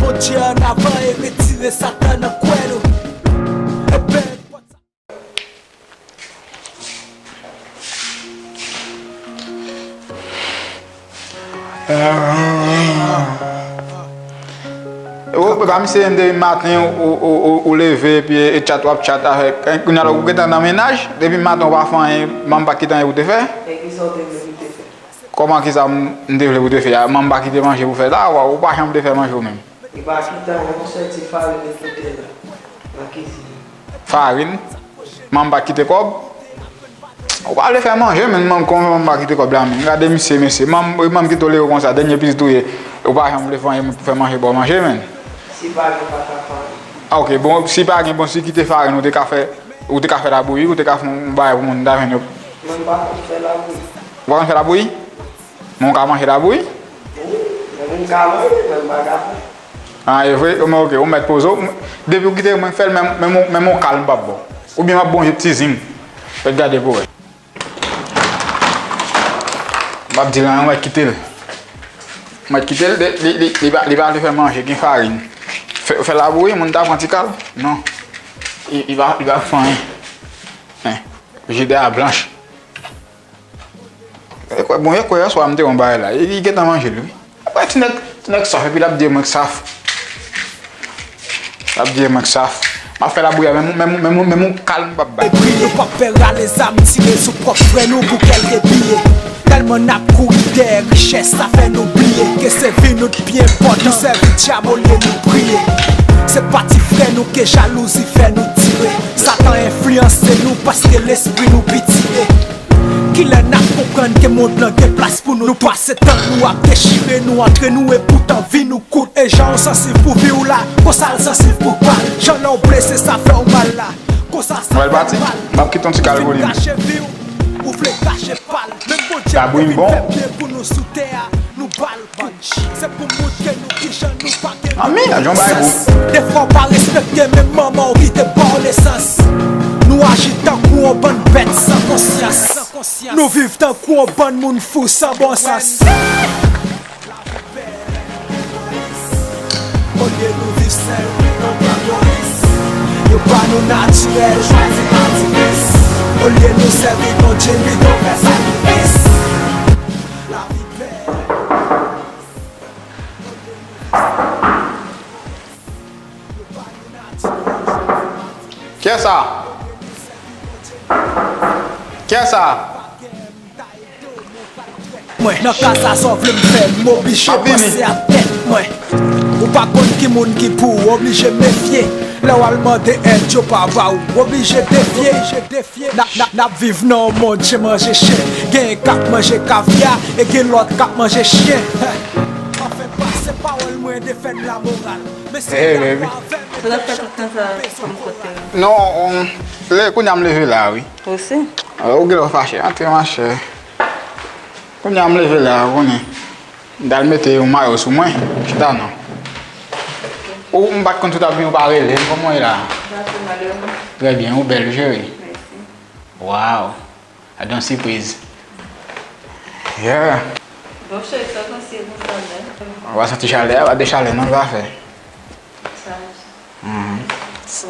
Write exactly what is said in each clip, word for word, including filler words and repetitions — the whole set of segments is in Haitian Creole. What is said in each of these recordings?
Bondye ann avan e retire Satan nan kwen nou. Ebyen, Ou pa misye depi maten ou, ou, ou, ou leve epi e tchat w ap tchat avèk, kounye a la ou gentan nan mennaj, depi maten ou pa fè anyen, manman pa kite anyen pou te fè. Kòman kisa m te vle pou te fè a? Manman pa kite manje pou fè la, ou pa janm te fè manje ou menm. Li pa kite anyen, yon sèl ti farin li pote la nan kizin. Farin? Manman pa kite kòb? Ou pa vle fè manje, men manman, kòman manman pa kite kòb la, men? Gade misye, mesye. Manman, manman ki tolere w konsa, dènye pitit ou ye. Ou pa janm vle fè anyen pou fè manje ba w manje, men. Si pa gen, pa ka farin. Ah, ok, bon, si pa gen, bon, si kite farin, ou te ka fè, ou te ka fè labouyi, ou te ka fè yon bagay pou moun ta jwenn yo. Mwen m pa konn fè labouyi. Ou pa konn fè labouyi? Men w ka manje labouyi? Wi, men m ka manje, men m pa ka fè. Ah, e vre? Men ok, ou mèt poze w. Depi w kite mwen fè l, menm, menm, menm yon kal m p ap ba w. Oubyen m ap ba w yon ti zing. Fè gade pou wè. M p ap di l anyen, ou mèt kite l. Ou mèt kite l, li, li, li, li pa, li pa vle fè manje, gen farin. Fè, fè labouyi, moun ta pran ti kal. Non. Li, li pa, li pa fè anyen. Hein. Jide a blanch. E kwè, bon, e kwè yèswa m te wè yon bagay la. Li, li gentan manje l, wi. Apre ti nèg, ti nèg saf, epi l ap di mwen k saf. L ap di mwen k saf. M ap fè labouyi a, menm, menm, menm, menm yon kal m p ap bay. Epi nou p ap pè rale zam, tire sou pwòp frè nou pou kèlke biye. Tèlman n ap kouri dèyè richès, sa fè nou bliye ke se vi nou t pi enpòtan. Nou sèvi dyab olye nou priye. Se pati frè nou ke jalouzi fè nou tire. Satan enfliyanse nou paske lespri nou pitye. Kilè n ap konprann ke mond lan gen plas pou nou? Nou pase tan nou ap dechire nou antre nou, epoutan vi nou kout. E jan w sansiv pou vi w la, konsa l sansiv pou pa l. Jan lè w blese sa fè w mal la, konsa sa fè l mal. M ap kite yon ti kal pou li. Ou vin kache vi w, ou vle kache pa l. Menm Bondye te vin fè byen pou nou sou tè a, nou ba l. Se pou montre nou kijan nou pa gen sans. Defwa w pa respekte menm manman w ki te ba w nesans. Nou aji tankou yon bann bèt san konsyans. Nou viv tankou yon bann moun fou san bon sans. Olye nou viv senp, nou pran polis. Yo ba nou natirèl, chwazi atifis. Olye nou sèvi Bondye, pito fè sakrifis. Lavi bèl. Kiyès sa? Kiyès sa? Mwen nan ka sa, sa w vle m fè, m oblije panse ak tèt mwen. Ou pa konn ki moun ki pou w, oblije mefye. Lè w al mande èd, yo pa ba w, oblije defye. N ap, n ap, n ap viv nan yon mond chen manje chen. Genyen k ap manje kavya e gen lòt k ap manje chen. Anfen, pase pawòl mwen de fè n lamoral. Men si w dakò avè m, e pèp Jap t ap bezwen konprann. Non, lè kounye a m leve la, wi. Ou si? Ou gen lè w fache. Antre, machè. Kounye a m leve la, ou konnen. M t al mete yon mayo sou mwen. Chita non. Ou, m pa t konn si w t ap vini, ou pa rele m. Kòman w ye la? Trè byen, ou bèl, cheri. Waw. Gade yon sipriz. Yeah. Bon, cheri, sa w santi konsa menm? Ou pa santi chalè a? Pa de chalè non, l pa fè. Sa. Mhm.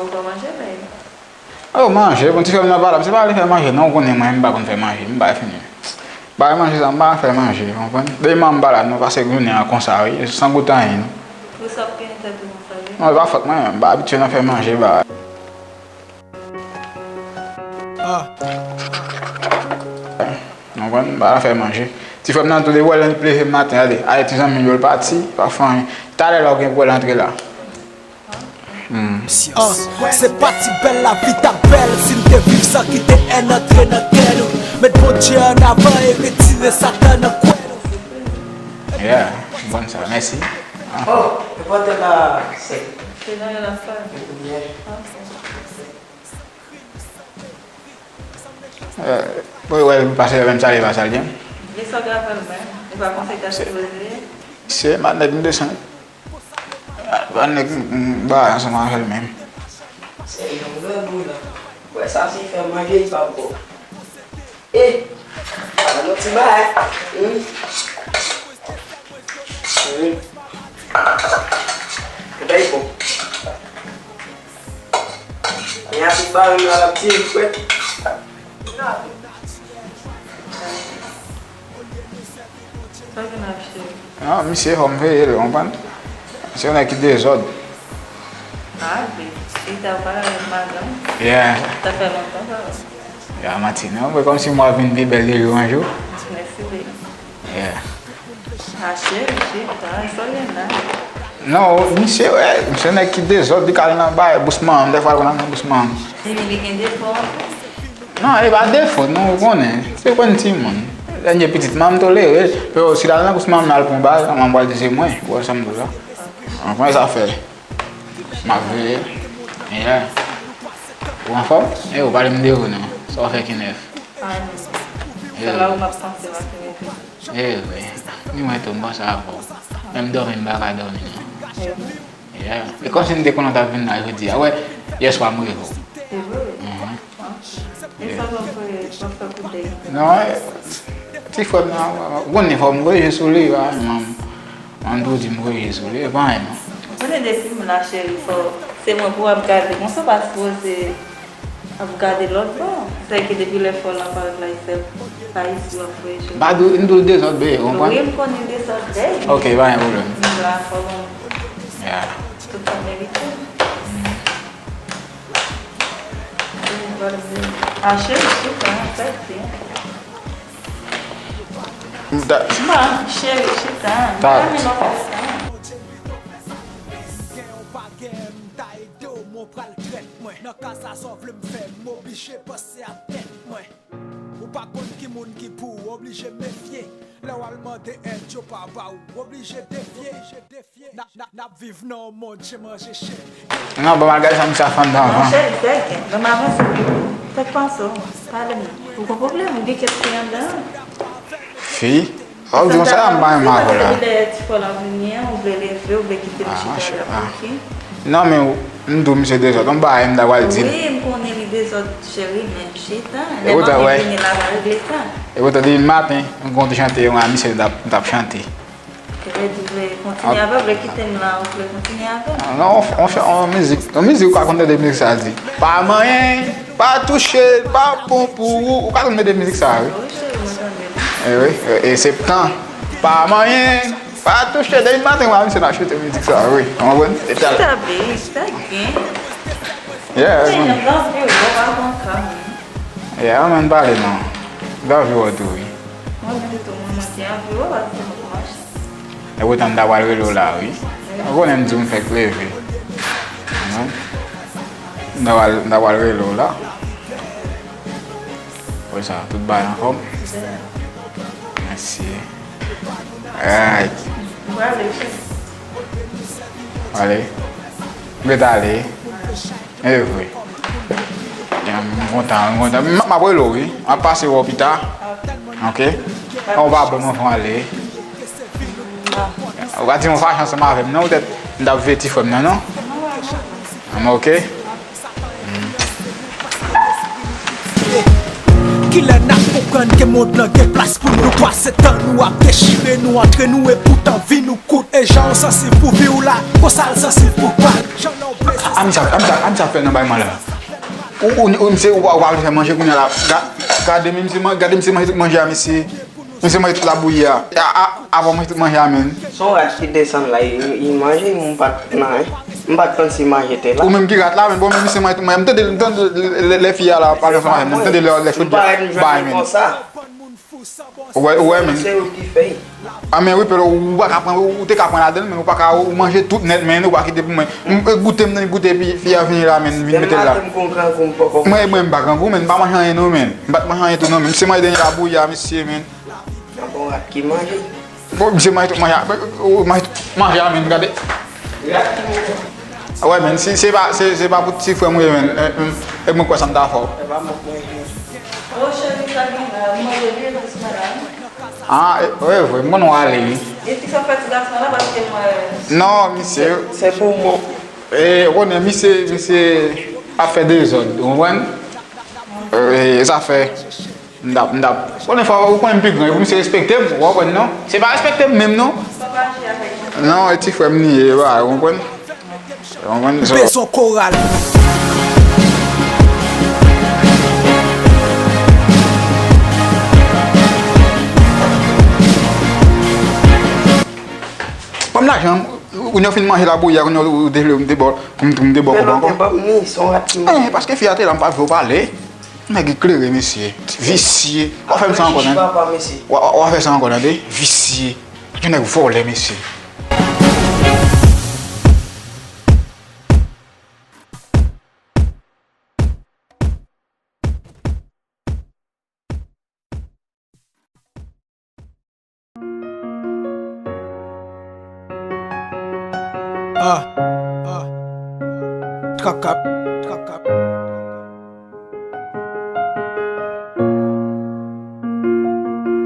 Ou poko manje, men. Oh, manje, bon, ti frè m nan pa la, se pa li fè manje non, ou konnen mwen, m pa konn fè manje, m pa fini. Bagay manje sa, m pa fè manje, ou konprann? Depi manman m pa la, nou pase jounen an konsa, wi, san goute anyen, non. Pou sa ap kenbe tèt ou konsa, wi. Non, e pa fòt mwen, m pa abitye nan fè manje, bagay. Ah. Ou konprann? M pa fè manje. Ti frè m nan tou depi w wè l leve maten, gade, ale ti zanmi l yo, l pati, pa fè anyen. Talè la ou gen pou wè l antre la. Hmm. Ah, se pa ti bèl lavi t ap bèl si n te viv san kite èn antre nan kè nou. Met Bondye ann avan e retire Satan nan kwen nou. Yeah, m konn sa. Mèsi. Oh, e pòtè la, se. Se nan yon afè. Yeah. Mwen wè l pase menm sa, li pa sal byen. Li sòt avè l menm. Li pa konn sa l ta sipoze ye. Se mannèt m desann. Mannèt m ba ansanm avè l menm. Se yon grangou la. Wè sa si fè manje li pa bò. E, pa nan ti bagay. Hmm. Hmm. Sa rele a la ti frè. Sa gen ap cheri? Non, misye fò m veye l, ou konprann? Misye yon nèg ki dezòd. Ah, babe, si ta pale avèk madanm. Yeah. Sa fè lontan sa. Ya, manti, non? Mwen kòmsi mwen vin pi bèl de jou an jou. Mèsi, babe. Yeah. Ah, cheri, chita, sa w gen la? Non, misye, wè, misye nèg ki dezòd, li ka al nan bay, bous manman, dèfwa l konn al nan bous manman. Li, li gen defo? Non, e pa defo, non, ou konnen. Se konn timoun. Dènye pitit, manman tolere. Pero, si l al nan bous manman, al pran bagay, manman pral di se mwen, ou wè sa m di w la. Ou konprann sa fè. M ap veye. Yeah. Ou anfòm? E ou pale m de ou non. Sa w fè ki nèf? Ah, non. Yo. Se la ou m ap panse maten midi. E wi. Ni mwen tou, m panse avè w. Menm dòmi, m pa ka dòmi non. E wi. Yeah. E kòmsi m te konnen w t ap vin la jodi a. Wè, yè swa m reve w. Se vre? Mhm. Ah. E sa w ap fè, w ap fè kout dèyè? Non, e, ti frè m nan, ou konnen fò m voye je sou li, wi, manman. An tou di m voye sou li, e pa anyen non. Ou konnen depi m la, cheri, fò se mwen pou w ap gade. Konsa w pa sipoze ap gade lòt bò. Sa ki depi lè fò la parèt la, se pa isi w ap voye, cheri. M pa di w, m di w dezòd, bebe, ou konprann? Wi, m konnen dezòd, bebe. Ok, pa gen pwoblèm. M la, fò bon. Yeah. Tout sa merite. Ah, cheri, chita, fè ti. Da- Ma, cheri, chita. Da- Kame lòt fè sa. Gen ou pa gen, m ta ede w, men w pral trèt mwen. Nan ka sa, sa w vle m fè, m oblije panse ak tèt mwen. Ou pa konn ki moun ki pou w, oblije mefye. Lè w al mande èd, yo pa ba w, oblije defye. N ap, n ap, n ap viv nan yon mond je manje chen. Non, bon, malgre sa, misye ap fann nan van. Monchè, li fè gen. Ban m avanse pou ou. Fèk panse w. Pale m. Ou gon pwoblèm, ou gen kèk fi anndan an. Fi? Ou di konsa, m pa renmen avè w la. Sa m ta di dèyè ti frè la vini an, ou vle leve, ou vle kite m chita la pou ki? Non, men m di w misye dezòd. Yon bagay m ta pral di l. Wi, m konnen li dezòd, cheri, men chita. Lè manmi vini la, va regle sa. E poutan, depi maten, m konn chante yon a misye m t ap, m t ap chante. Ou vle kontinye avè l, ou vle kite m la, ou vle kontinye avè l? Non, on, on, on mizik. On mizik ou ka konn tande mizik sa di. Pa manyen, pa touche, pa pon pou ou. Ou ka konn tande mizik sa, wi. Wi, cheri, mwen tande l. E wi, e, e septan. Pa manyen, pa touche. Depi maten, mwen, misye nan chante mizik sa, wi. Ou konprann? E tal. Chita, babe, sa gen. Yeah, man. Anvi wè w avan ka menm. Yeah, man, pale non. Anvi wè w tou, wi. Mwen menm tou, mwen, mwen te anvi wè w, paske mwen te mache. E poutan m ta pral rele w la, wi. Ou konnen m di w m fèk leve. Non? M ta pral, m ta pral rele w la. Wè sa, tout bagay anfòm? Mèsi. Alright. Ou prale, cheri? Ale. Ou ret ale. E vre. M kontan, m kontan. M, m ap rele w, wi. M ap pase wè w pita. Ok? Ou pa bon, mwen fè w ale. Ou pa di m ou fache ansanm avè m, non? Poutèt m t ap veye ti frè m nan, non? M ok? Kilè n ap konprann ke mond lan gen plas pou nou? Pase tan nou ap dechire nou antre nou, epoutan vi nou kout. E jan w sansiv pou vi w la, konsa l sansiv pou pa l. Jan nan w blese. A, misye, a, misye, a, misye ap fè nan bay mwen la. Ou, ou, ou, misye, ou pa, ou pa vle fè manje kounye a la. Ga-, gade, men misye, man-, gade misye manje tout manje a, mesye. Misye manje tout labouyi a. A, a, avan manje tout manje a, men. Se yon rat ki desann la, li, li manje, m pa t nan, m pa t konn si manje te la. Ou menm ki rat la, men bon, men misye manje tout manje. M tande, m tande lè, lè, lè fi a la pale ansanm avè m, m tande lè, lè chòdyè bay, men. Ou wè, ou wè, men. Se yo ki fè. A, men wi, pero ou pa ka pran, ou te ka pran ladan l, men ou pa ka, ou manje tout nèt, men ou pa kite pou mwen. M, e, goute m nan, goute, epi fi a vini la, men, vin mete l la. Mwen, mwen, m pa grangou, men, m pa manje anyen, non, men. M pa t manje anyen tou, non, men. Misye manje dènye labouyi a, mesye, men. Nan bon rat ki manje. Bon, misye manje tout manje a, manje tout manje a, men, gade. Rat ki manje. A wè, men, si se pa, se, se pa pou ti frè m ou ye, men, e, e, e mwen kwè sa m ta fè w. E pa mwen k manje. O, cheri, sa gen la, ou manje byen dousman la. A, e, wi, wi, m konn w ale, wi. Epi sa fè ti gason la, paske mwen. Non, misye. Se, se pou mwen. E, ou konnen, misye, misye ap fè dezòd, ou konprann? E, sa fè. M t ap, m t ap. Konnen fò, ou konnen m pi gran, e pou misye respekte m, ou konprann non? Se pa respekte m menm non. Non, e ti frè m li ye, ou konprann? Ou konprann? So, bezwen koral. M lajan, ou, ou fin manje labouyi a, ou, ou te vle m te ba w, pou m, pou m te ba w kòb ankò. Ban m ni, se yon rat ki manje. Eh, paske fi a te la, m pa vle w pale. Nèg eklere, mesye. Visye. W a fè m sa ankò, tande. Papa, mesye. W a, w a fè sa ankò, tande. Visye. Yon nèg vòlè, mesye. Ah, ah. Trap kap, trap kap.